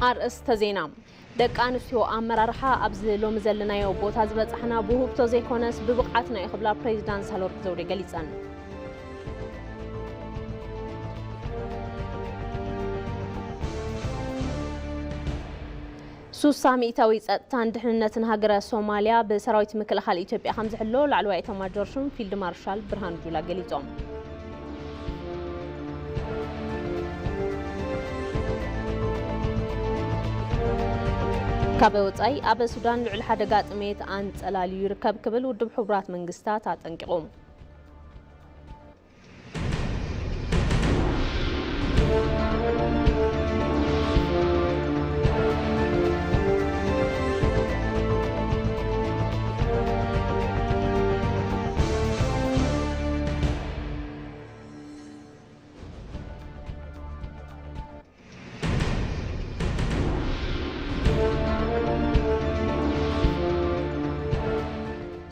ኣርእስተ ዜና። ደቂ ኣንስትዮ ኣመራርሓ ኣብዚ ሎሚ ዘለናዮ ቦታ ዝበጻሕና ብውህብቶ ዘይኮነስ ብብቕዓትና እዩ ክብላ ፕሬዚዳንት ሳህለወርቅ ዘውዴ ገሊጸን። ሱሳ ሚእታዊ ጸጥታን ድሕንነትን ሃገረ ሶማልያ ብሰራዊት ምክልኻል ኢትዮጵያ ከም ዝሕሎ ላዕለዋይ ኤታማጆር ሹም ፊልድ ማርሻል ብርሃኑ ጁላ ገሊጾም። ካብ ወጻኢ፣ ኣብ ሱዳን ልዑል ሓደጋ ጥሜት ኣንጸላልዩ ይርከብ ክብል ውድብ ሕቡራት መንግስታት ኣጠንቂቑ።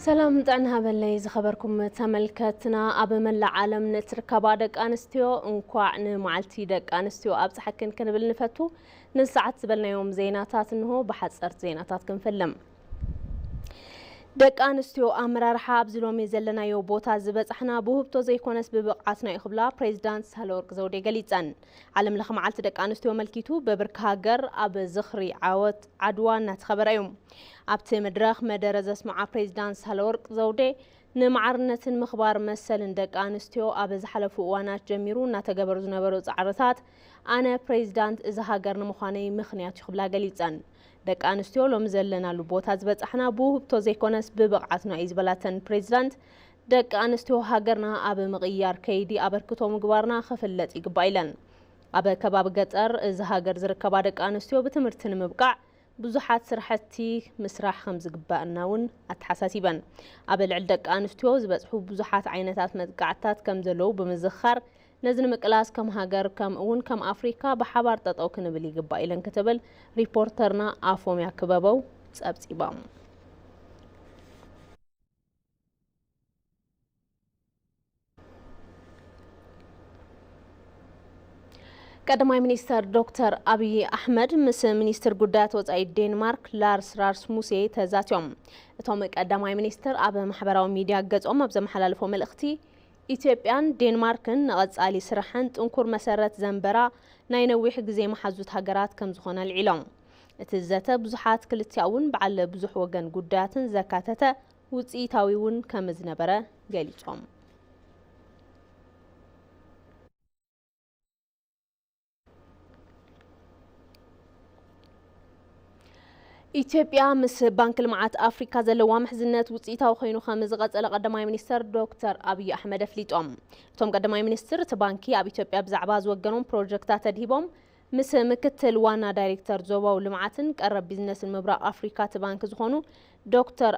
ሰላም ጥዕና ሃበለይ ዝኸበርኩም ተመልከትና፣ ኣብ መላእ ዓለም ንትርከባ ደቂ ኣንስትዮ እንኳዕ ንመዓልቲ ደቂ ኣንስትዮ ኣብጽሓክን ክንብል ንፈቱ። ንሰዓት ዝበልናዮም ዜናታት እንሆ። ብሓጸርቲ ዜናታት ክንፍልም። ደቂ ኣንስትዮ ኣመራርሓ ኣብዚ ሎሚ ዘለናዮ ቦታ ዝበጻሕና ብውህብቶ ዘይኮነስ ብብቕዓትና እዩ ክብላ ፕሬዚዳንት ሳህለወርቅ ዘውዴ ገሊጸን። ዓለም ለኸ መዓልቲ ደቂ ኣንስትዮ ኣመልኪቱ በብርኪ ሃገር ኣብ ዝኽሪ ዓወት ዓድዋ እናተኸበረ እዩ። ኣብቲ መድረኽ መደረ ዘስምዓ ፕሬዚዳንት ሳህለወርቅ ዘውዴ፣ ንማዕርነትን ምኽባር መሰልን ደቂ ኣንስትዮ ኣብ ዝሓለፉ እዋናት ጀሚሩ እናተገበሩ ዝነበሩ ጻዕርታት ኣነ ፕሬዚዳንት እዛ ሃገር ንምዃነይ ምኽንያት እዩ ክብላ ገሊጸን። ደቂ ኣንስትዮ ሎሚ ዘለናሉ ቦታ ዝበጻሕና ብውህብቶ ዘይኮነስ ብብቕዓትና እዩ ዝበላተን ፕሬዚዳንት፣ ደቂ ኣንስትዮ ሃገርና ኣብ ምቕያር ከይዲ ኣበርክቶ ምግባርና ክፍለጥ ይግባእ ኢለን። ኣብ ከባቢ ገጠር እዚ ሃገር ዝርከባ ደቂ ኣንስትዮ ብትምህርቲ ንምብቃዕ ብዙሓት ስራሕቲ ምስራሕ ከም ዝግባእና እውን ኣተሓሳሲበን። ኣብ ልዕሊ ደቂ ኣንስትዮ ዝበፅሑ ብዙሓት ዓይነታት መጥቃዕትታት ከም ዘለዉ ብምዝኻር፣ ነዚ ንምቅላስ ከም ሃገር ከምኡ እውን ከም ኣፍሪካ ብሓባር ጠጠው ክንብል ይግባእ ኢለን ክትብል ሪፖርተርና ኣፎምያ ክበበው ፀብፂባ። ቀዳማይ ሚኒስተር ዶክተር ኣብይ ኣሕመድ ምስ ሚኒስትር ጉዳያት ወጻኢ ዴንማርክ ላርስ ራስሙሴ ተዛትዮም። እቶም ቀዳማይ ሚኒስትር ኣብ ማሕበራዊ ሚድያ ገጾም ኣብ ዘመሓላለፎ መልእኽቲ፣ ኢትዮጵያን ዴንማርክን ንቐጻሊ ስራሕን ጥንኩር መሰረት ዘንበራ ናይ ነዊሕ ግዜ መሓዙት ሃገራት ከም ዝኾና ኣልዒሎም። እቲ ዘተ ብዙሓት ክልቲኣውን በዓል ብዙሕ ወገን ጉዳያትን ዘካተተ ውጽኢታዊ እውን ከም ዝነበረ ገሊጾም። ኢትዮጵያ ምስ ባንክ ልምዓት ኣፍሪካ ዘለዋ ምሕዝነት ውፅኢታዊ ኮይኑ ከም ዝቐፀለ ቀዳማይ ሚኒስትር ዶክተር ኣብይ ኣሕመድ ኣፍሊጦም። እቶም ቀዳማይ ሚኒስትር እቲ ባንኪ ኣብ ኢትዮጵያ ብዛዕባ ዝወገኖም ፕሮጀክታት ኣድሂቦም ምስ ምክትል ዋና ዳይሬክተር ዞባዊ ልምዓትን ቀረብ ቢዝነስን ምብራቕ ኣፍሪካ እቲ ባንክ ዝኾኑ ዶክተር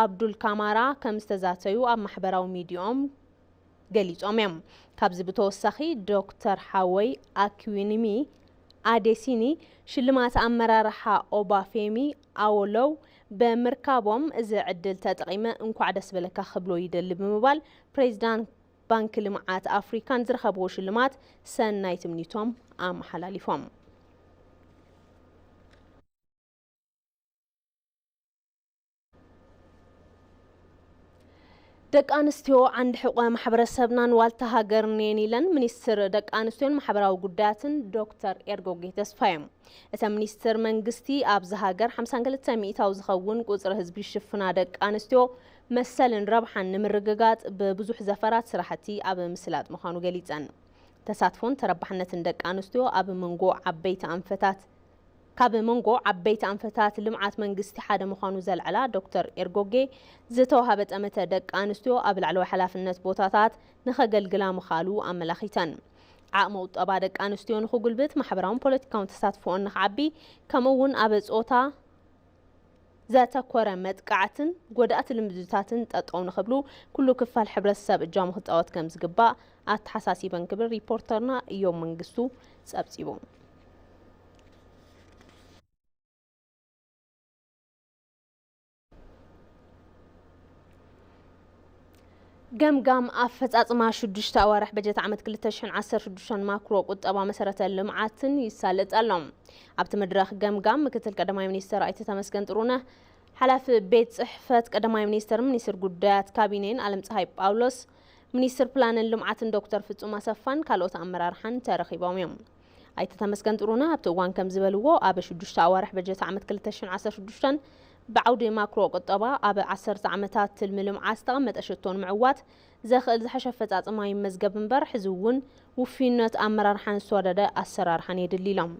ኣብዱል ካማራ ከም ዝተዛተዩ ኣብ ማሕበራዊ ሚዲያኦም ገሊጾም እዮም። ካብዚ ብተወሳኺ ዶክተር ሓወይ ኣኪዊኒሚ ኣዴሲኒ ሽልማት ኣመራርሓ ኦባፌሚ ኣወሎው ብምርካቦም እዚ ዕድል ተጠቒመ እንኳዕ ደስ በለካ ክብሎ ይደሊ ብምባል ፕሬዚዳንት ባንኪ ልምዓት ኣፍሪካ ንዝረኸብዎ ሽልማት ሰናይ ትምኒቶም ኣመሓላሊፎም። ደቂ ኣንስትዮ ዓንዲ ሕቆ ማሕበረሰብናን ዋልታ ሃገርን እየን ኢለን ሚኒስትር ደቂ ኣንስትዮን ማሕበራዊ ጉዳያትን ዶክተር ኤርጎጌ ተስፋዮም። እተን ሚኒስትር መንግስቲ ኣብዚ ሃገር ሓምሳን ክልተ ሚእታዊ ዝኸውን ቁፅሪ ህዝቢ ዝሽፍና ደቂ ኣንስትዮ መሰልን ረብሓን ንምርግጋፅ ብብዙሕ ዘፈራት ስራሕቲ ኣብ ምስላጥ ምዃኑ ገሊፀን። ተሳትፎን ተረባሕነትን ደቂ ኣንስትዮ ኣብ መንጎ ዓበይቲ ኣንፈታት ካብ መንጎ ዓበይቲ ኣንፈታት ልምዓት መንግስቲ ሓደ ምዃኑ ዘልዐላ ዶክተር ኤርጎጌ፣ ዝተዋሃበ ጠመተ ደቂ ኣንስትዮ ኣብ ላዕለዋይ ሓላፍነት ቦታታት ንኸገልግላ ምኻሉ ኣመላኺተን። ዓቕሚ ቁጠባ ደቂ ኣንስትዮ ንኽጉልብት፣ ማሕበራውን ፖለቲካውን ተሳትፎኦን ንኽዓቢ፣ ከምኡ እውን ኣብ ጾታ ዘተኮረ መጥቃዕትን ጎዳእቲ ልምድታትን ጠጠው ንኽብሉ ኩሉ ክፋል ሕብረተሰብ እጃሙ ክፃወት ከም ዝግባእ ኣተሓሳሲበን ክብል ሪፖርተርና እዮም መንግስቱ ጸብጺቡ። ገምጋም ኣፈጻጽማ ሽዱሽተ ኣዋርሕ በጀት ዓመት ክልተ ሽሕን ዓሰርተ ሽዱሽተን ማክሮ ቁጠባ መሰረተ ልምዓትን ይሳለጥ ኣሎ። ኣብቲ መድረኽ ገምጋም ምክትል ቀዳማይ ሚኒስትር ኣይተ ተመስገን ጥሩነህ፣ ሓላፊ ቤት ጽሕፈት ቀዳማይ ሚኒስትር ሚኒስትር ጉዳያት ካቢኔን ኣለም ፀሃይ ጳውሎስ፣ ሚኒስትር ፕላንን ልምዓትን ዶክተር ፍጹም ኣሰፋን ካልኦት ኣመራርሓን ተረኺቦም እዮም። ኣይተ ተመስገን ጥሩነህ ኣብቲ እዋን ከም ዝበልዎ፣ ኣብ ሽዱሽተ ኣዋርሕ በጀት ዓመት ክልተ ሽሕን ዓሰርተ ሽዱሽተን ብዓውዲ ማክሮ ቁጠባ ኣብ ዓሰርተ ዓመታት ትልሚ ልምዓት ዝተቐመጠ ሽቶ ንምዕዋት ዘኽእል ዝሐሸ ኣፈጻጽማ ይመዝገብ እምበር፣ ሕዚ እውን ውፍይነት ኣመራርሓን ዝተዋደደ ኣሰራርሓን የድሊ ኢሎም።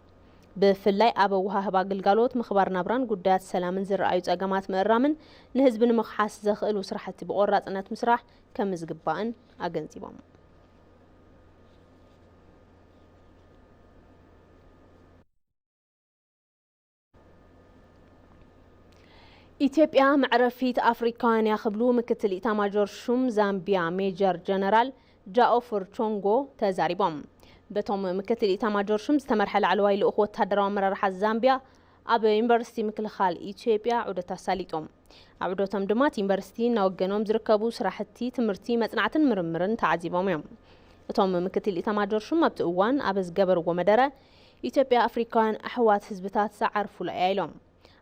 ብፍላይ ኣብ ኣወሃህባ ግልጋሎት፣ ምኽባር ናብራን ጉዳያት ሰላምን ዝረኣዩ ጸገማት ምእራምን ንህዝቢ ንምኽሓስ ዘኽእሉ ስራሕቲ ብቆራጽነት ምስራሕ ከም ዝግባእን ኣገንዚቦም። ኢትዮጵያ መዕረፊት ኣፍሪካውያን እያ ክብሉ ምክትል ኢታማጆር ሹም ዛምቢያ ሜጀር ጀነራል ጃኦፍር ቾንጎ ተዛሪቦም። በቶም ምክትል ኢታማጆር ሹም ዝተመርሐ ላዕለዋይ ልኡኽ ወታደራዊ ኣመራርሓ ዛምቢያ ኣብ ዩኒቨርሲቲ ምክልኻል ኢትዮጵያ ዑደት ኣሳሊጦም። ኣብ ዑደቶም ድማ እቲ ዩኒቨርሲቲ እናወገኖም ዝርከቡ ስራሕቲ ትምህርቲ፣ መጽናዕትን ምርምርን ተዓዚቦም እዮም። እቶም ምክትል ኢታማጆር ሹም ኣብቲ እዋን ኣብ ዝገበርዎ መደረ፣ ኢትዮጵያ ኣፍሪካውያን ኣሕዋት ህዝብታት ዝዓርፉላ እያ ኢሎም።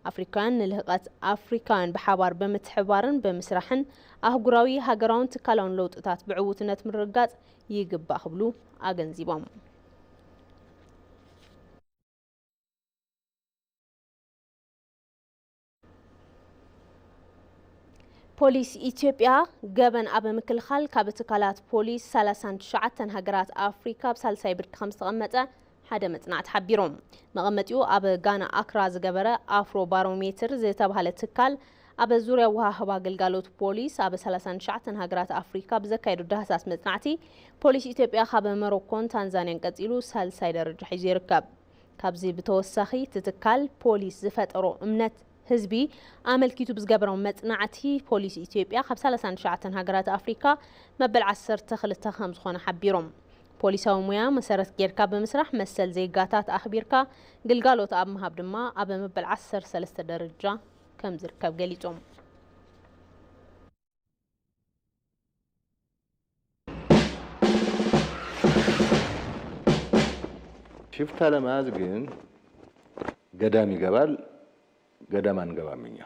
ኣፍሪካውያን ንልህቀት ኣፍሪካውያን ብሓባር ብምትሕባርን ብምስራሕን ኣህጉራዊ፣ ሃገራውን ትካላውን ለውጥታት ብዕውትነት ምርግጋጽ ይግባእ ክብሉ ኣገንዚቦም። ፖሊስ ኢትዮጵያ ገበን ኣብ ምክልኻል ካብ ትካላት ፖሊስ ሰላሳን ትሽዓተን ሃገራት ኣፍሪካ ኣብ ሳልሳይ ብርኪ ከም ዝተቐመጠ ሓደ መጽናዕቲ ሓቢሩ። መቐመጢኡ ኣብ ጋና ኣክራ ዝገበረ ኣፍሮ ባሮሜትር ዝተባህለ ትካል፣ ኣብ ዙርያ ወሃህባ ኣገልጋሎት ፖሊስ ኣብ ሰላሳን ትሽዓተን ሃገራት ኣፍሪካ ብዘካየዶ ዳህሳስ መጽናዕቲ፣ ፖሊስ ኢትዮጵያ ካብ መሮኮን ታንዛንያን ቀጺሉ ሳልሳይ ደረጃ ሒዙ ይርከብ። ካብዚ ብተወሳኺ፣ እቲ ትካል ፖሊስ ዝፈጠሮ እምነት ህዝቢ ኣመልኪቱ ብዝገበሮ መጽናዕቲ፣ ፖሊስ ኢትዮጵያ ካብ ሰላሳን ትሽዓተን ሃገራት ኣፍሪካ መበል ዓሰርተ ክልተ ከም ዝኾነ ሓቢሮም። ፖሊሳዊ ሙያ መሰረት ጌርካ ብምስራሕ፣ መሰል ዜጋታት ኣኽቢርካ ግልጋሎት ኣብ ምሃብ ድማ ኣብ መበል ዓሰርተ ሰለስተ ደረጃ ከም ዝርከብ ገሊጾም። ሽፍታ ለመያዝ ግን ገዳም ይገባል፣ ገዳም አንገባም። እኛ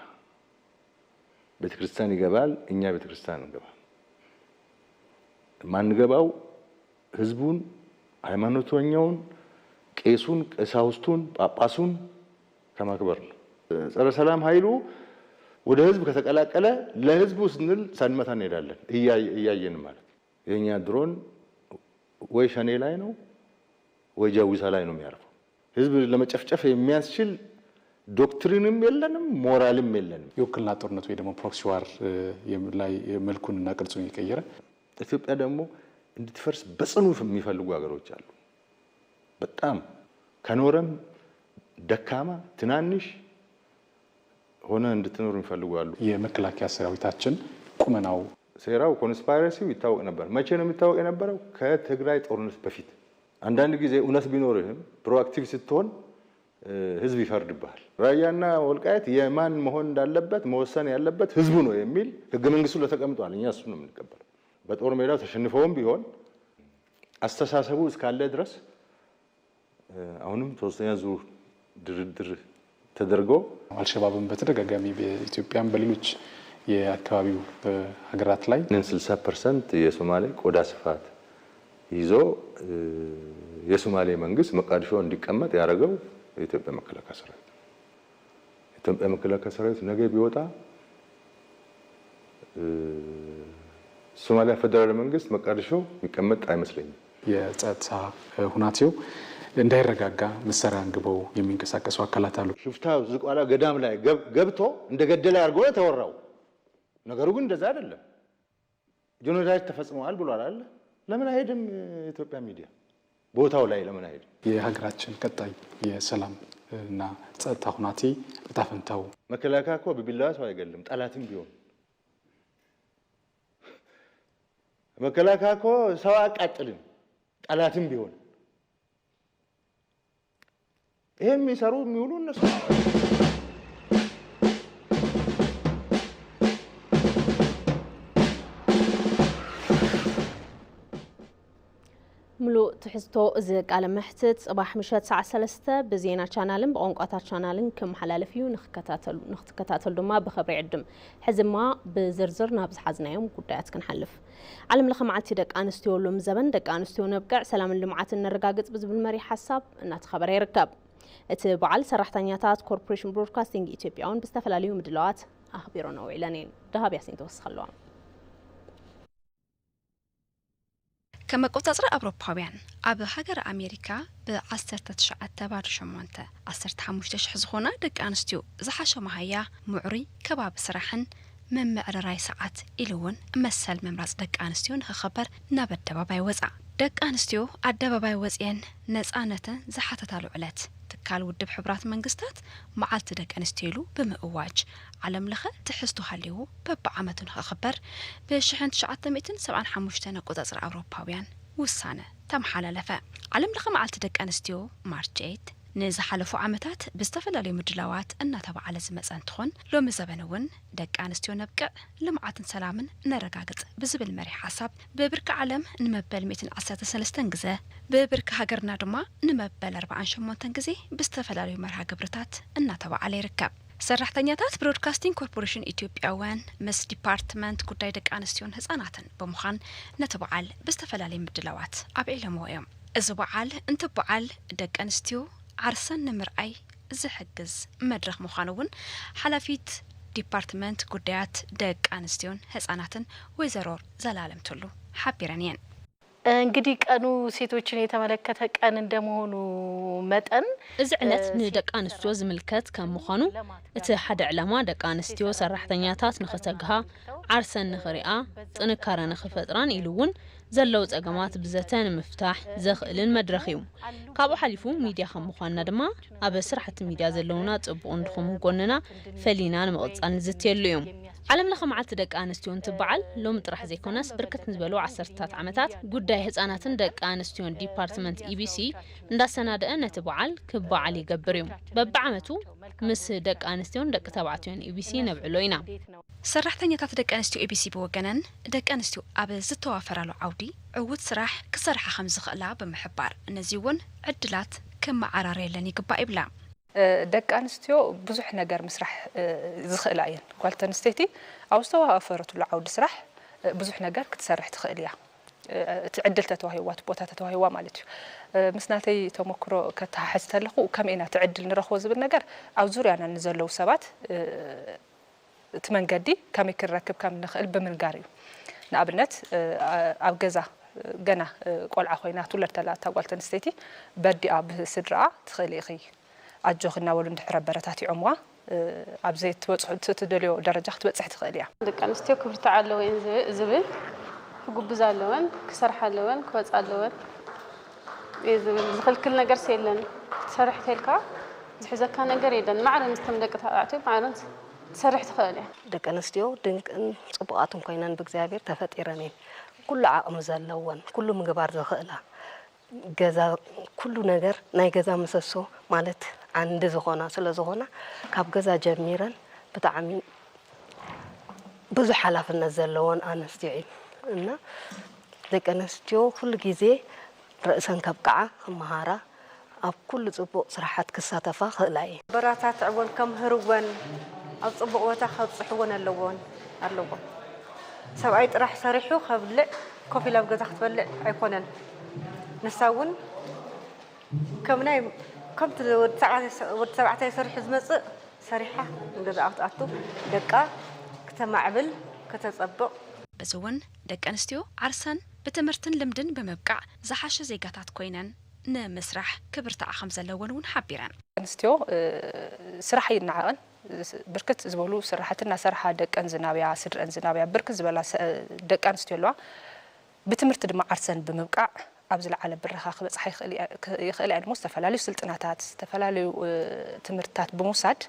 ቤተክርስቲያን ይገባል፣ እኛ ቤተክርስቲያን አንገባም። ማንገባው ህዝቡን፣ ሃይማኖተኛውን፣ ቄሱን፣ ቀሳውስቱን፣ ጳጳሱን ከማክበር ነው። ጸረ ሰላም ኃይሉ ወደ ህዝብ ከተቀላቀለ ለህዝቡ ስንል ሳንመታ እንሄዳለን። እያየ-፣ እያየን ማለት ነው። የኛ ድሮን ወይ ሸኔ ላይ ነው ወይ ጃዊሳ ላይ ነው የሚያርፈው። ህዝብ ለመጨፍጨፍ የሚያስችል ዶክትሪንም የለንም፣ ሞራልም የለንም። የውክልና ጦርነት ወይ ደግሞ ፕሮክሲ ዋር፣ እ፣ የም-፣ ላይ መልኩንና ቅርጹን እየቀየረ ኢትዮጵያ ደግሞ እንድትፈርስ በጽኑ የሚፈልጉ ሀገሮች አሉ። በጣም ከኖረም ደካማ፣ ትናንሽ ሆነ እንድትኖር የሚፈልጉ አሉ። የመከላከያ ሰራዊታችን ቁመናው ሴራው፣ ኮንስፓይረሲው ይታወቅ ነበር። መቼ ነው የሚታወቅ የነበረው? ከትግራይ ጦርነት በፊት። አንዳንድ ጊዜ እውነት ቢኖርህም ፕሮአክቲቭ ስትሆን፣ እ፣ ህዝብ ይፈርድብሃል። ራያና ወልቃየት የማን መሆን እንዳለበት መወሰን ያለበት ህዝቡ ነው የሚል ህገ መንግስቱ ላይ ተቀምጧል። እኛ እሱን ነው የምንቀበለው። በጦር ሜዳው ተሸንፈውም ቢሆን አስተሳሰቡ እስካለ ድረስ፣ እ፣ አሁንም ሶስተኛ ዙር ድርድር ተደርጎ አልሸባብም በተደጋጋሚ በኢትዮጵያም በሌሎች የአካባቢው፣ እ፣ ሀገራት ላይ ይህንን ስልሳ ፐርሰንት የሶማሌ ቆዳ ስፋት ይዞ፣ እ፣ የሶማሌ መንግስት መቃዲሾ እንዲቀመጥ ያደረገው የኢትዮጵያ መከላከያ ሰራዊት። የኢትዮጵያ መከላከያ ሰራዊት ነገ ቢወጣ፣ እ፣ ሶማሊያ ፌዴራል መንግስት መቃዲሾ የሚቀመጥ አይመስለኝም። የጸጥታ ሁናቴው እንዳይረጋጋ መሳሪያ አንግበው የሚንቀሳቀሱ አካላት አሉ። ሽፍታ ዝቋላ ገዳም ላይ ገብ-፣ ገብቶ እንደገደለ አድርጎ ነው የተወራው። ነገሩ ግን እንደዛ አይደለም። ጄኖሳይድ ተፈጽመዋል ብሏል አይደል? ለምን አይሄድም የኢትዮጵያ ሚዲያ? ቦታው ላይ ለምን አይሄድም? የሀገራችን ቀጣይ የሰላም እና ጸጥታ ሁናቴ እጣ ፈንታው መከላከያ እኮ በቢላዋ ሰው አይገልም፣ ጠላትም ቢሆን። መከላከያ እኮ ሰው አያቃጥልም፣ ጠላትም ቢሆን። ይሄን የሚሰሩ የሚውሉ እነሱ ናቸው። ትሕዝቶ እዚ ቃለ መሕትት ጽባሕ ምሸት ሰዓት ሰለስተ ብዜና ቻናልን ብቋንቋታት ቻናልን ክመሓላለፍ እዩ። ንኽከታተሉ፣ ንኽትከታተሉ ድማ ብኽብሪ ይዕድም። ሕዚ ድማ ብዝርዝር ናብ ዝሓዝናዮም ጉዳያት ክንሓልፍ። ዓለም ለኸ መዓልቲ ደቂ ኣንስትዮ ሎም ዘበን ደቂ ኣንስትዮ ነብቅዕ ሰላምን ልምዓትን ነረጋግጽ ብዝብል መሪሕ ሓሳብ እናተኸበረ ይርከብ። እቲ በዓል ሰራሕተኛታት ኮርፖሬሽን ብሮድካስቲንግ ኢትዮጵያ እውን ብዝተፈላለዩ ምድላዋት ኣኽቢሮን ኣውዒለን እየን። ደሃብ ያሲን ተወስኽ ኣለዋ። ከም ኣቆጻጽራ ኣውሮፓውያን ኣብ ሃገረ ኣሜሪካ ብ ዓሰርተ ትሽዓተ ባዶ ሸሞንተ ዓሰርተ ሓሙሽተ ሽሕ ዝኾና ደቂ ኣንስትዮ ዝሓሸ መሃያ፣ ምዕሩይ ከባቢ ስራሕን ምምዕርራይ ሰዓት ኢሉ እውን መሰል ምምራጽ ደቂ ኣንስትዮ ንኽኸበር ናብ ኣደባባይ ወጻ። ደቂ ኣንስትዮ ኣደባባይ ወጽየን ነጻነተን ዝሓተታሉ ዕለት ትካል ውድብ ሕቡራት መንግስታት መዓልቲ ደቂ ኣንስትዮ ኢሉ ብምእዋጅ ዓለም ለኸ ትሕዝቶ ሃልይዎ በብዓመቱ ንኽኽበር ብ ሽሕን ትሽዓተ ሚእትን ሰብዓን ሓሙሽተን ኣቆጻጽራ ኣውሮፓውያን ውሳነ ተመሓላለፈ። ዓለም ለኸ መዓልቲ ደቂ ኣንስትዮ ማርች ኤይት ንዝሓለፉ ዓመታት ብዝተፈላለዩ ምድላዋት እናተባዕለ ዝመጸ እንትኾን፣ ሎሚ ዘበን እውን ደቂ ኣንስትዮ ነብቅዕ ልምዓትን ሰላምን ነረጋግጽ ብዝብል መሪሕ ሓሳብ ብብርኪ ዓለም ንመበል ሚእትን ዓሰርተ ሰለስተን ግዘ፣ ብብርኪ ሃገርና ድማ ንመበል ኣርባዓን ሸሞንተን ግዜ ብዝተፈላለዩ መርሃ ግብርታት እናተባዕለ ይርከብ። ሰራሕተኛታት ብሮድካስቲንግ ኮርፖሬሽን ኢትዮጵያ እውን ምስ ዲፓርትመንት ጉዳይ ደቂ ኣንስትዮን ህጻናትን ብምዃን ነቲ በዓል ብዝተፈላለየ ምድላዋት ኣብዒሎምዎ እዮም። እዚ በዓል እንትበዓል ደቂ ኣንስትዮ ዓርሰን ንምርኣይ ዝሕግዝ መድረኽ ምዃኑ እውን ሓላፊት ዲፓርትመንት ጉዳያት ደቂ ኣንስትዮን ህጻናትን ወይዘሮ ዘላለም ቱሉ ሓቢረን እየን። እንግዲህ ቀኑ ሴቶችን የተመለከተ ቀን እንደመሆኑ መጠን እዚ ዕለት ንደቂ ኣንስትዮ ዝምልከት ከም ምዃኑ፣ እቲ ሓደ ዕላማ ደቂ ኣንስትዮ ሰራሕተኛታት ንኸተግሃ፣ ዓርሰን ንኽሪኣ፣ ጥንካረ ንኽፈጥራን ኢሉ እውን ዘለዉ ጸገማት ብዘተ ንምፍታሕ ዘኽእልን መድረኽ እዩ። ካብኡ ሓሊፉ ሚድያ ከም ምዃንና ድማ ኣብ ስራሕቲ ሚድያ ዘለውና ጽቡቕን ድኹምን ጎንና ፈሊና ንምቕጻል ንዝትየሉ እዩ። ዓለም ለኸ መዓልቲ ደቂ ኣንስትዮ እንትበዓል ሎሚ ጥራሕ ዘይኮነስ ብርክት ንዝበሉ ዓሰርተታት ዓመታት ጉዳይ ህጻናትን ደቂ ኣንስትዮን ዲፓርትመንት ኢቢሲ እንዳሰናደአ ነቲ በዓል ክበዓል ይገብር እዩ። በብዓመቱ ምስ ደቂ ኣንስትዮን ደቂ ተባዕትዮን ኢቢሲ ነብዕሎ ኢና። ሰራሕተኛታት ደቂ ኣንስትዮ ኢቢሲ ብወገነን ደቂ ኣንስትዮ ኣብ ዝተዋፈራሉ ዓውዲ ዕዉት ስራሕ ክሰርሓ ከም ዝኽእላ ብምሕባር ነዚ እውን ዕድላት ክመዓራረየለን ይግባእ ይብላ። ደቂ ኣንስትዮ ብዙሕ ነገር ምስራሕ ዝኽእላ እየን። ጓል ኣንስተይቲ ኣብ ዝተዋፈረትሉ ዓውዲ ስራሕ ብዙሕ ነገር ክትሰርሕ ትኽእል እያ። እቲ ዕድል ተተዋሂዋ፣ እቲ ቦታ ተተዋሂዋ ማለት እዩ። ምስ ናተይ ተመክሮ ከተሓሕዝ ተለኹ ከመይ ኢና እቲ ዕድል ንረኽቦ ዝብል ነገር ኣብ ዙርያና ንዘለዉ ሰባት እቲ መንገዲ ከመይ ክንረክብ ከም ንኽእል ብምንጋር እዩ። ንኣብነት ኣብ ገዛ ገና ቆልዓ ኮይና ትውለድ ተላ እታ ጓል ኣንስተይቲ በዲኣ ብስድራኣ ትኽእሊ ኢኺ ኣጆኺ እናበሉ እንድሕር ኣበረታቲዖምዋ ኣብ ዘይትበፅሑ እቲ ትደልዮ ደረጃ ክትበፅሕ ትኽእል እያ። ደቂ ኣንስትዮ ክብርትዓ ኣለወን ዝብል ክጉብዛ ኣለወን ክሰርሓ ኣለወን ክወፃ ኣለወን እየ ዝብል። ዝኽልክል ነገርስ የለን። ክትሰርሕ ተልካ ዝሕዘካ ነገር የለን። ማዕረ ምስቶም ደቂ ተባዕትዮ ማዕረ ትሰርሕ ትኽእል እያ። ደቂ ኣንስትዮ ድንቅን ፅቡቓትን ኮይነን ብእግዚኣብሔር ተፈጢረን እየን። ኩሉ ዓቕሚ ዘለወን ኩሉ ምግባር ዝኽእላ ገዛ ኩሉ ነገር ናይ ገዛ ምሰሶ ማለት ዓንዲ ዝኾና ስለ ዝኾና ካብ ገዛ ጀሚረን ብጣዕሚ ብዙሕ ሓላፍነት ዘለወን ኣንስትዮ እየን እና ደቂ ኣንስትዮ ኩሉ ግዜ ርእሰን ከብቅዓ ክመሃራ ኣብ ኩሉ ፅቡቕ ስራሓት ክሳተፋ ክኽእላ እየን። ከበረታትዕወን ከምህርወን ኣብ ፅቡቕ ቦታ ከብፅሕወን ኣለዎን ኣለዎም። ሰብኣይ ጥራሕ ሰሪሑ ከብልዕ ኮፍ ኢላ ኣብ ገዛ ክትበልዕ ኣይኮነን። ንሳ እውን ከም ናይ ከምቲ ወዲ ተባዕታይ ሰሪሑ ዝመፅእ ሰሪሓ ንገዛኣ ክትኣቱ ደቃ ክተማዕብል ክተፀብቕ። በዚ እውን ደቂ ኣንስትዮ ዓርሰን ብትምህርትን ልምድን ብምብቃዕ ዝሓሸ ዜጋታት ኮይነን ንምስራሕ ክብርትዓ ከም ዘለወን እውን ሓቢረን። ኣንስትዮ ስራሕ ይነዓቐን ብርክት ዝበሉ ስራሕቲ እናሰርሓ ደቀን ዝናብያ ስድረን ዝናብያ ብርክት ዝበላ ደቂ ኣንስትዮ ኣለዋ። ብትምህርቲ ድማ ዓርሰን ብምብቃዕ ኣብ ዝለዓለ ብረኻ ክበፅሓ ይኽእላ እየን እሞ ዝተፈላለዩ ስልጥናታት ዝተፈላለዩ ትምህርትታት ብምውሳድ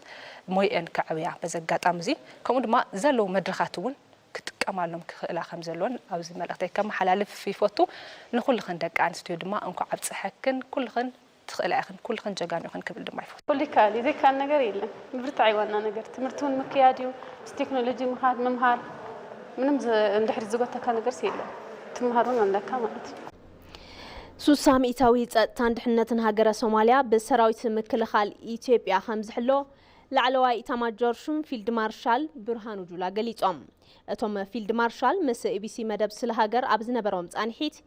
ሞይአን ከዕብያ በዚ ኣጋጣሚ እዚ ከምኡ ድማ ዘለዉ መድረኻት እውን ክጥቀማሎም ክኽእላ ከም ዘለወን ኣብዚ መልእኽተይ ከመሓላልፍ ይፈቱ። ንኹልኽን ደቂ ኣንስትዮ ድማ እንኳዕ ኣብፀሐክን ኩልኽን ትኽእላ ኢኽን ኩልኽን ጀጋኑ ኢኽን ክብል ድማ ይፈቱ። ኩሉ ይከኣል እዩ ዘይከኣል ነገር የለን። ምብርታዕ እዩ ዋና ነገር። ትምህርቲ እውን ምክያድ እዩ። ምስ ቴክኖሎጂ ምኻድ ምምሃር ምንም እንድሕሪ ዝጎተካ ነገርስ የለን። ትምሃር እውን ኣለካ ማለት እዩ። ሱሳ ሚእታዊ ጸጥታን ድሕነትን ሃገረ ሶማልያ ብሰራዊት ምክልኻል ኢትዮጵያ ከም ዝሕሎ ላዕለዋይ ኢታማጆር ሹም ፊልድ ማርሻል ብርሃኑ ጁላ ገሊጾም። እቶም ፊልድ ማርሻል ምስ ኢቢሲ መደብ ስለ ሃገር ኣብ ዝነበሮም ጻንሒት፣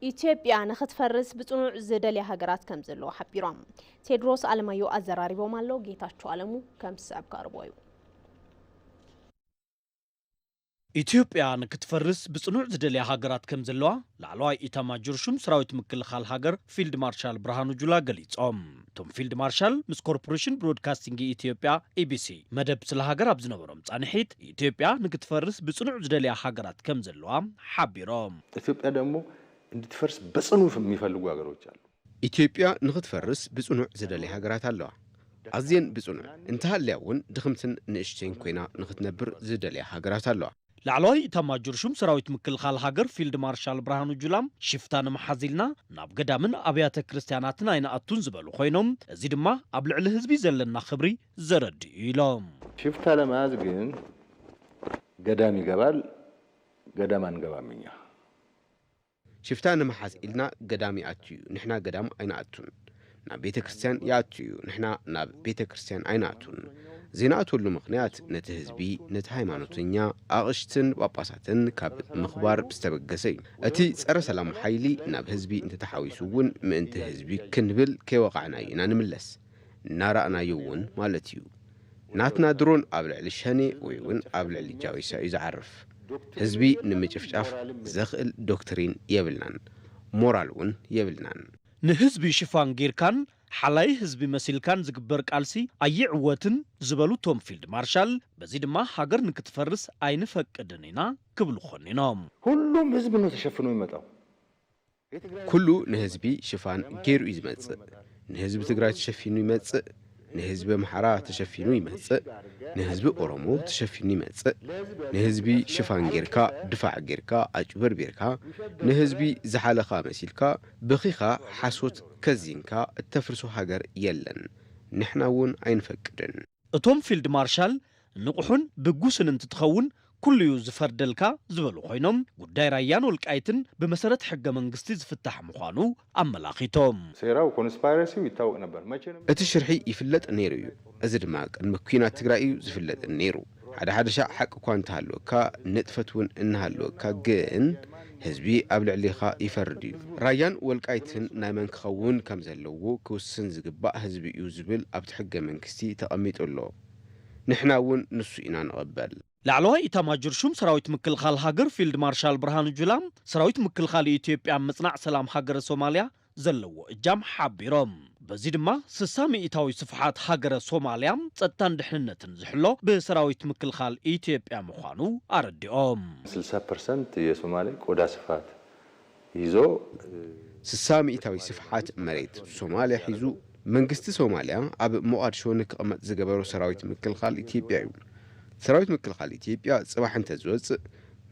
ኢትዮጵያ ንኽትፈርስ ብጽኑዕ ዝደልያ ሃገራት ከም ዘለዎ ሓቢሮም። ቴድሮስ ኣለማዮ ኣዘራሪቦም ኣሎ። ጌታቸው ኣለሙ ከም ዝስዕብ ከቕርቦ እዩ። ኢትዮጵያ ንክትፈርስ ብጽኑዕ ዝደልያ ሃገራት ከም ዘለዋ ላዕለዋይ ኢታማጆር ሹም ሰራዊት ምክልኻል ሃገር ፊልድ ማርሻል ብርሃኑ ጁላ ገሊጾም። እቶም ፊልድ ማርሻል ምስ ኮርፖሬሽን ብሮድካስቲንግ ኢትዮጵያ፣ ኢቢሲ፣ መደብ ስለ ሃገር ኣብ ዝነበሮም ጻንሒት፣ ኢትዮጵያ ንክትፈርስ ብጽኑዕ ዝደልያ ሃገራት ከም ዘለዋ ሓቢሮም። ኢትዮጵያ ደግሞ እንድትፈርስ በጽኑ የሚፈልጉ ሀገሮች አሉ። ኢትዮጵያ ንኽትፈርስ ብጽኑዕ ዝደልያ ሃገራት ኣለዋ። ኣዝየን ብጽኑዕ እንተሃልያ እውን ድኽምትን ንእሽተይን ኮይና ንኽትነብር ዝደልያ ሃገራት ኣለዋ። ላዕለዋይ ኢታማጆር ሹም ሰራዊት ምክልኻል ሃገር ፊልድ ማርሻል ብርሃኑ ጁላ፣ ሽፍታ ንምሓዝ ኢልና ናብ ገዳምን ኣብያተ ክርስቲያናትን ኣይንኣቱን ዝበሉ ኮይኖም፣ እዚ ድማ ኣብ ልዕሊ ህዝቢ ዘለና ክብሪ ዘረድእ እዩ ኢሎም። ሽፍታ ለመያዝ ግን ገዳም ይገባል፣ ገዳም አንገባም እኛ። ሽፍታ ንምሓዝ ኢልና ገዳም ይኣቱ እዩ፣ ንሕና ገዳም ኣይንኣቱን። ናብ ቤተ ክርስቲያን ይኣቱ እዩ፣ ንሕና ናብ ቤተ ክርስቲያን ኣይንኣቱን። ዘይንኣትወሉ ምኽንያት ነቲ ህዝቢ፣ ነቲ ሃይማኖተኛ፣ ኣቕሽትን ጳጳሳትን ካብ ምኽባር ዝተበገሰ እዩ። እቲ ጸረ ሰላም ሓይሊ ናብ ህዝቢ እንተተሓዊሱ እውን ምእንቲ ህዝቢ ክንብል ከይወቓዕናዮ ኢና ንምለስ። እናረኣናዮ እውን ማለት እዩ። ናትና ድሮን ኣብ ልዕሊ ሸኔ ወይ እውን ኣብ ልዕሊ ጃዊሳ እዩ ዝዓርፍ። ህዝቢ ንምጭፍጫፍ ዘኽእል ዶክትሪን የብልናን፣ ሞራል እውን የብልናን። ንህዝቢ ሽፋን ጌርካን ሓላይ ህዝቢ መሲልካን ዝግበር ቃልሲ ኣይዕወትን ዝበሉ እቶም ፊልድ ማርሻል፣ በዚ ድማ ሃገር ንክትፈርስ ኣይንፈቅድን ኢና ክብሉ ኮኒኖም። ሁሉም ህዝብ ነው ተሸፍኖ ይመጣው። ኩሉ ንህዝቢ ሽፋን ገይሩ እዩ ዝመጽእ። ንህዝቢ ትግራይ ተሸፊኑ ይመጽእ፣ ንህዝቢ ኣምሓራ ተሸፊኑ ይመጽእ፣ ንህዝቢ ኦሮሞ ተሸፊኑ ይመጽእ። ንህዝቢ ሽፋን ጌርካ፣ ድፋዕ ጌርካ፣ ኣጭበርቢርካ፣ ንህዝቢ ዝሓለኻ መሲልካ፣ ብኺኻ ሓሶት ከዚንካ እተፍርሶ ሃገር የለን። ንሕና እውን ኣይንፈቅድን። እቶም ፊልድ ማርሻል ንቑሑን ብጉስን እንትትኸውን ኩሉ እዩ ዝፈርደልካ ዝበሉ ኮይኖም፣ ጉዳይ ራያን ወልቃይትን ብመሰረት ሕገ መንግስቲ ዝፍታሕ ምዃኑ ኣመላኺቶም። ሴራው ኮንስፓይረሲው ይታወቅ ነበር። መቼ ነው እቲ ሽርሒ ይፍለጥ ነይሩ እዩ። እዚ ድማ ቅድሚ ኲናት ትግራይ እዩ ዝፍለጥ ነይሩ። ሓደ ሓደ ሻዕ ሓቂ እኳ እንተሃለወካ፣ ንጥፈት እውን እናሃለወካ፣ ግን ህዝቢ ኣብ ልዕሊኻ ይፈርድ እዩ። ራያን ወልቃይትን ናይ መን ክኸውን ከም ዘለዎ ክውስን ዝግባእ ህዝቢ እዩ ዝብል ኣብቲ ሕገ መንግስቲ ተቐሚጡ ኣሎ። ንሕና እውን ንሱ ኢና ንቕበል። ላዕለዋይ ኢታማጆር ሹም ሰራዊት ምክልኻል ሃገር ፊልድ ማርሻል ብርሃኑ ጁላ፣ ሰራዊት ምክልኻል ኢትዮጵያ ኣብ ምጽናዕ ሰላም ሃገረ ሶማልያ ዘለዎ እጃም ሓቢሮም። በዚ ድማ ስሳ ሚእታዊ ስፍሓት ሃገረ ሶማልያ ጸጥታን ድሕንነትን ዝሕሎ ብሰራዊት ምክልኻል ኢትዮጵያ ምዃኑ ኣረዲኦም። ስልሳ ፐርሰንት የሶማሌ ቆዳ ስፋት ይዞ ስሳ ሚእታዊ ስፍሓት መሬት ሶማልያ ሒዙ መንግስቲ ሶማልያ ኣብ ሞቓድሾ ንክቕመጥ ዝገበሮ ሰራዊት ምክልኻል ኢትዮጵያ እዩ። ሰራዊት ምክልኻል ኢትዮጵያ ጽባሕ እንተዝወጽእ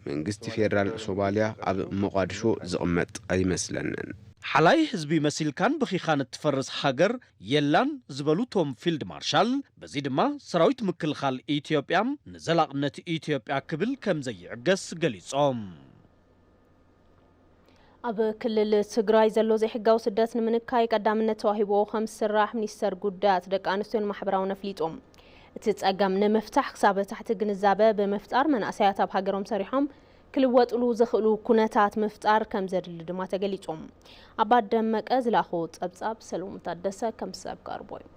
መንግስቲ ፌደራል ሶማልያ ኣብ ሞቓድሾ ዝቕመጥ ኣይመስለንን። ሓላይ ህዝቢ መሲልካን ብኺኻን እትፈርስ ሃገር የላን ዝበሉ እቶም ፊልድ ማርሻል፣ በዚ ድማ ሰራዊት ምክልኻል ኢትዮጵያ ንዘላቕነት ኢትዮጵያ ክብል ከም ዘይዕገስ ገሊጾም። ኣብ ክልል ትግራይ ዘሎ ዘይሕጋዊ ስደት ንምንካይ ቀዳምነት ተዋሂቦ ከም ዝስራሕ ሚኒስተር ጉዳያት ደቂ ኣንስትዮን ማሕበራውን ኣፍሊጡ። እቲ ጸገም ንምፍታሕ ክሳብ ታሕቲ ግንዛበ ብምፍጣር መናእሰያት ኣብ ሃገሮም ሰሪሖም ክልወጥሉ ዘኽእሉ ኩነታት ምፍጣር ከም ዘድሊ ድማ ተገሊጹ። ኣባ ደመቀ ዝላኾ ጸብጻብ ሰለሙን ታደሰ ከም ሰብ ቀርቦ እዩ።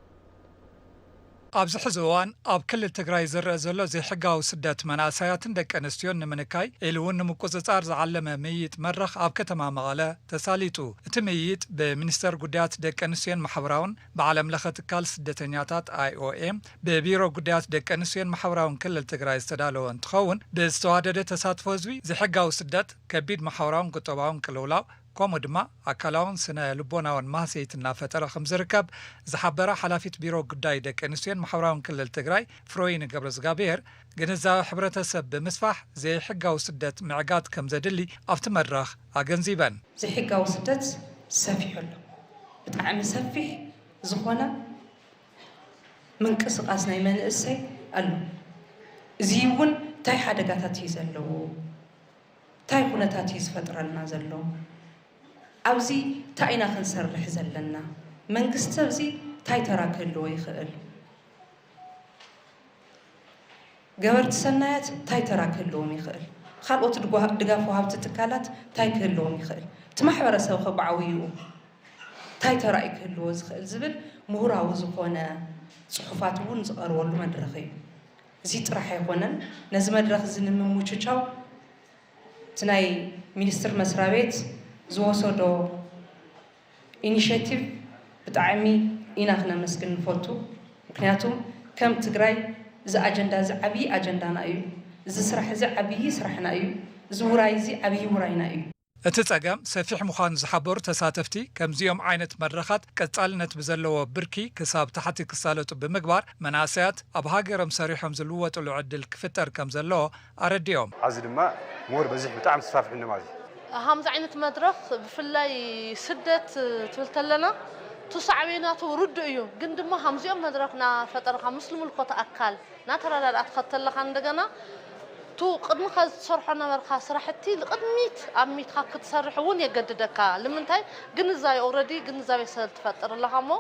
ኣብዚ ሕዚ እዋን ኣብ ክልል ትግራይ ዝረአ ዘሎ ዘይሕጋዊ ስደት መናእሰያትን ደቂ ኣንስትዮን ንምንካይ ኢሉ እውን ንምቁጽጻር ዝዓለመ ምይይጥ መድረኽ ኣብ ከተማ መቐለ ተሳሊጡ። እቲ ምይይጥ ብሚኒስተር ጉዳያት ደቂ ኣንስትዮን ማሕበራውን ብዓለም ለኸ ትካል ስደተኛታት ኣይኦኤም ብቢሮ ጉዳያት ደቂ ኣንስትዮን ማሕበራውን ክልል ትግራይ ዝተዳለወ እንትኸውን ብዝተዋደደ ተሳትፎ ህዝቢ ዘይሕጋዊ ስደት ከቢድ ማሕበራውን ቁጠባውን ቅልውላው ከምኡ ድማ ኣካላውን ስነ ልቦናውን ማህሰይቲ እናፈጠረ ከም ዝርከብ ዝሓበራ ሓላፊት ቢሮ ጉዳይ ደቂ ኣንስትዮን ማሕበራውን ክልል ትግራይ ፍሮይን ገብረዝጋብሔር፣ ግንዛበ ሕብረተሰብ ብምስፋሕ ዘይሕጋዊ ስደት ምዕጋት ከም ዘድሊ ኣብቲ መድረኽ ኣገንዚበን። ዘይሕጋዊ ስደት ሰፊሑ ኣሎ። ብጣዕሚ ሰፊሕ ዝኾነ ምንቅስቓስ ናይ መንእሰይ ኣሎ። እዚ እውን እንታይ ሓደጋታት እዩ ዘለዎ? እንታይ ኩነታት እዩ ዝፈጥረልና ዘሎ? ኣብዚ እንታይ ኢና ክንሰርሕ ዘለና? መንግስቲ ኣብዚ እንታይ ተራ ክህልዎ ይኽእል? ገበርቲ ሰናያት እንታይ ተራ ክህልዎም ይኽእል? ካልኦት ድጓ-፣ ድጋፍ ወሃብቲ ትካላት እንታይ ክህልዎም ይኽእል? እቲ ማሕበረሰብ ኸ ብዓብይኡ እንታይ ተራእዩ ክህልዎ ዝኽእል ዝብል ምሁራዊ ዝኾነ ጽሑፋት እውን ዝቐርበሉ መድረኽ እዩ። እዚ ጥራሕ ኣይኮነን። ነዚ መድረኽ እዚ ንምምችቻው እቲ ናይ ሚኒስትር መስሪያ ቤት ዝወሰዶ ኢኒሼቲቭ ብጣዕሚ ኢና ክነመስግን ንፈቱ። ምክንያቱ ከም ትግራይ እዚ ኣጀንዳ እዚ ዓብዪ ኣጀንዳና እዩ። እዚ ስራሕ እዚ ዓብዪ ስራሕና እዩ። እዚ ውራይ እዚ ዓብዪ ውራይና እዩ። እቲ ጸገም ሰፊሕ ምዃኑ ዝሓበሩ ተሳተፍቲ፣ ከምዚኦም ዓይነት መድረኻት ቀጻልነት ብዘለዎ ብርኪ ክሳብ ታሕቲ ክሳለጡ ብምግባር፣ መናእሰያት ኣብ ሃገሮም ሰሪሖም ዝልወጥሉ ዕድል ክፍጠር ከም ዘለዎ ኣረዲኦም። ኣብዚ ድማ ምሁር በዚሕ ብጣዕሚ ተስፋፍሕ እንዶ ማለት እዩ። ከምዚ ዓይነት መድረኽ ብፍላይ ስደት ትብል ተለና፣ እቲ ሳዕቤናቱ ርዱእ እዩ። ግን ድማ ከምዚኦም መድረኽ እናፈጠርካ ምስ ልምልኮት ኣካል እናተረዳዳእካ ከለኻ እንደገና እቲ ቅድሚ ከዚ ትሰርሖ ነበርካ ስራሕቲ ንቅድሚት ኣሚትካ ክትሰርሕ እውን የገድደካ። ንምንታይ? ግንዛቤ፣ ኦልረዲ ግንዛቤ ስለ ትፈጥር ኣለኻ እሞ፣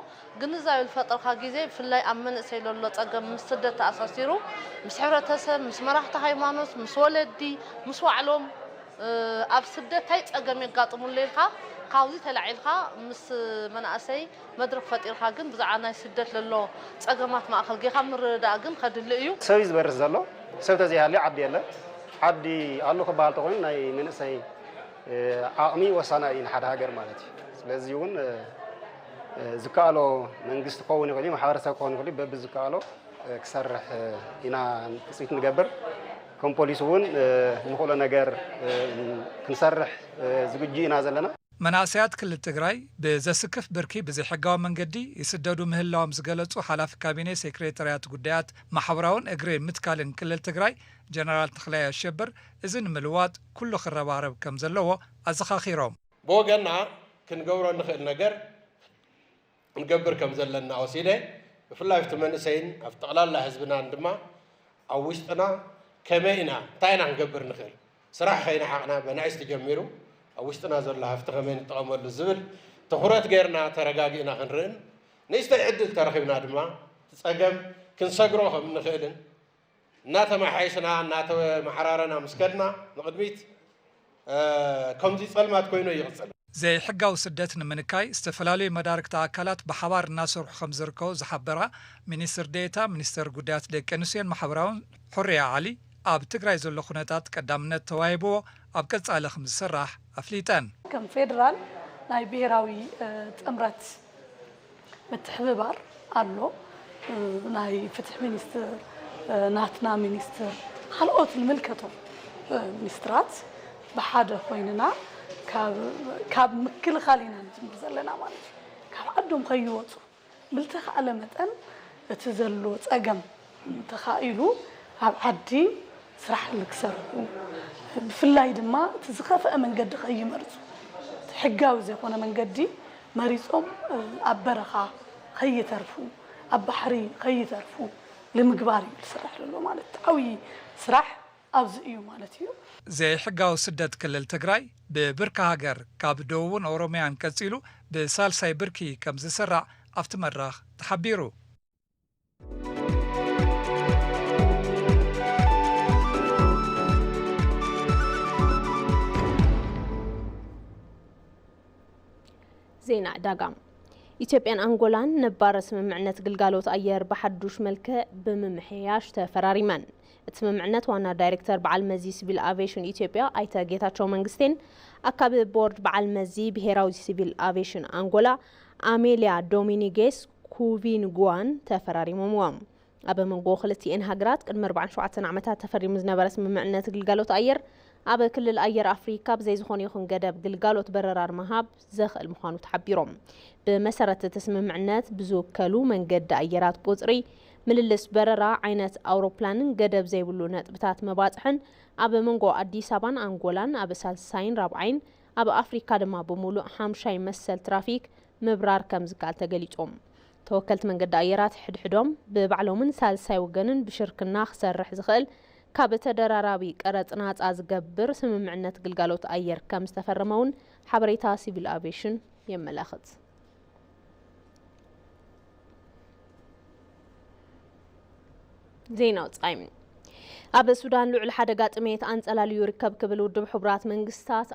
ግንዛቤ ዝፈጠርካ ግዜ ብፍላይ ኣብ መንእሰይ ዘሎ ጸገም ምስ ስደት ተኣሳሲሩ ምስ ሕብረተሰብ፣ ምስ መራሕቲ ሃይማኖት፣ ምስ ወለዲ፣ ምስ ባዕሎም፣ እ፣ ኣብ ስደት ታይ ጸገም የጋጥሙሉ ኢልካ ካብዚ ተላዒልካ ምስ መናእሰይ መድረኽ ፈጢርካ ግን ብዛዕባ ናይ ስደት ለሎ ጸገማት ማእከል ጌርካ ምርድዳእ ግን ከድሊ እዩ። ሰብ እዩ ዝበርስ ዘሎ። ሰብ ተዘይሃልዩ ዓዲ የለን። ዓዲ ኣሎ ክበሃል ተኾይኑ ናይ መንእሰይ፣ እ፣ ዓቕሚ ወሳናይ እዩ ንሓደ ሃገር ማለት እዩ። ስለዚ እውን፣ እ፣ እ፣ ዝከኣሎ መንግስቲ ክኸውን ይኽእል እዩ፣ ማሕበረሰብ ክኸውን ይኽእል እዩ። በብዝከኣሎ፣ እ፣ ክሰርሕ፣ እ፣ ኢና ትጽቢት ንገብር። ከም ፖሊስ እውን፣ እ፣ ንኽእሎ ነገር፣ እ፣ ክንሰርሕ፣ እ፣ ዝግጁ ኢና ዘለና። መናእሰያት ክልል ትግራይ ብዘስክፍ ብርኪ ብዘይሕጋዊ መንገዲ ይስደዱ ምህላዎም ዝገለጹ ሓላፊ ካቢኔ ሴክሬታርያት ጉዳያት ማሕበራውን እግሪ ምትካልን ክልል ትግራይ ጀነራል ተኽላይ ኣሸብር፣ እዚ ንምልዋጥ ኩሉ ክረባረብ ከም ዘለዎ ኣዘኻኺሮም። ብወገንና ክንገብሮ እንኽእል ነገር ክንገብር ከም ዘለና ወሲደ፣ ብፍላይ ኣብቲ መንእሰይን ኣብ ጠቕላላ ህዝብናን ድማ ኣብ ውሽጥና ከመይ ኢና፣ እንታይ ኢና ክንገብር ንኽእል? ስራሕ ከይነዓቕና፣ ብናእሽቱ ጀሚሩ ኣብ ውሽጥና ዘሎ ሃፍቲ ከመይ ንጠቐመሉ ዝብል ትኹረት ጌርና ተረጋጊእና ክንርእን፣ ንእሽተይ ዕድል ተረኺብና ድማ እቲ ጸገም ክንሰግሮ ከም እንኽእልን እናተመሓየሽና፣ እናተመሓራረና ምስ ከድና ንቕድሚት፣ እ፣ ከምዚ ጸልማት ኮይኑ ይቕጽል። ዘይሕጋዊ ስደት ንምንካይ ዝተፈላለዩ መዳርግቲ ኣካላት ብሓባር እናሰርሑ ከም ዝርከቡ ዝሓበራ ሚኒስትር ዴኤታ ሚኒስቴር ጉዳያት ደቂ ኣንስትዮን ማሕበራውን ሑርያ ዓሊ፣ ኣብ ትግራይ ዘሎ ኩነታት ቀዳምነት ተዋሂብዎ ኣብ ቀጻሊ ከም ዝስራሕ ኣፍሊጠን። ከም ፌደራል ናይ ብሄራዊ፣ እ፣ ጥምረት ምትሕብባር ኣሎ። እ፣ ናይ ፍትሒ ሚኒስትር፣ እ፣ ናትና ሚኒስትር፣ ካልኦት ዝምልከቶም፣ እ፣ ሚኒስትራት ብሓደ ኮይንና ካብ፣ ካብ ምክልኻል ኢና ንጅምር ዘለና ማለት እዩ። ካብ ዓዶም ከይወፁ ብልተኻእለ መጠን እቲ ዘሎ ጸገም ተኻኢሉ ኣብ ዓዲ ስራሕ ንክሰርሑ፣ ብፍላይ ድማ እቲ ዝኸፍአ መንገዲ ከይመርጹ፣ እቲ ሕጋዊ ዘይኮነ መንገዲ መሪጾም ኣብ በረኻ ከይተርፉ፣ ኣብ ባሕሪ ከይተርፉ ንምግባር እዩ ዝስራሕ ዘሎ ማለት እዩ። ዓብዪ ስራሕ ኣብዚ እዩ ማለት እዩ። ዘይሕጋዊ ስደት ክልል ትግራይ ብብርኪ ሃገር ካብ ደቡብን ኦሮሚያን ቀጺሉ ብሳልሳይ ብርኪ ከም ዝስራዕ ኣብቲ መድረኽ ተሓቢሩ። ዜና ዕዳጋ። ኢትዮጵያን ኣንጎላን ነባር ስምምዕነት ግልጋሎት ኣየር ብሓዱሽ መልክዕ ብምምሕያሽ ተፈራሪመን። እቲ ስምምዕነት ዋና ዳይሬክተር በዓል መዚ ሲቪል ኣቪዬሽን ኢትዮጵያ ኣይተ ጌታቸው መንግስቴን ኣካቢ ቦርድ በዓል መዚ ብሄራዊ ሲቪል ኣቪዬሽን ኣንጎላ ኣሜልያ ዶሚኒጌስ ኩቪንጉዋን ተፈራሪሞምዎ። ኣብ መንጎ ክልቲኤን ሃገራት ቅድሚ ኣርባዓን ሸውዓተን ዓመታት ተፈሪሙ ዝነበረ ስምምዕነት ግልጋሎት ኣየር፣ ኣብ ክልል ኣየር ኣፍሪካ ብዘይ ዝኾነ ይኹን ገደብ ግልጋሎት በረራ ንምሃብ ዘኽእል ምዃኑ ተሓቢሮም። ብመሰረት እቲ ስምምዕነት፣ ብዝውከሉ መንገዲ ኣየራት ቁጽሪ፣ ምልልስ በረራ፣ ዓይነት ኣውሮፕላንን ገደብ ዘይብሉ ነጥብታት መባጽሕን ኣብ መንጎ ኣዲስ ኣበባን ኣንጎላን ኣብ ሳልሳይን ራብዓይን፣ ኣብ ኣፍሪካ ድማ ብምሉእ ሓምሻይ መሰል ትራፊክ ምብራር ከም ዝከኣል ተገሊጾም። ተወከልቲ መንገዲ ኣየራት ሕድሕዶም ብባዕሎምን ሳልሳይ ወገንን ብሽርክና ክሰርሕ ዝኽእል ካብ ተደራራቢ ቀረጽ ናጻ ዝገብር ስምምዕነት ግልጋሎት ኣየር ከም ዝተፈረመ እውን ሓበሬታ ሲቪል ኣቪዬሽን የመላኽት። ዜና ወጻኢ። ኣብ ሱዳን ልዑል ሓደጋ ጥሜት ኣንጸላልዩ ይርከብ ክብል ውድብ ሕቡራት መንግስታት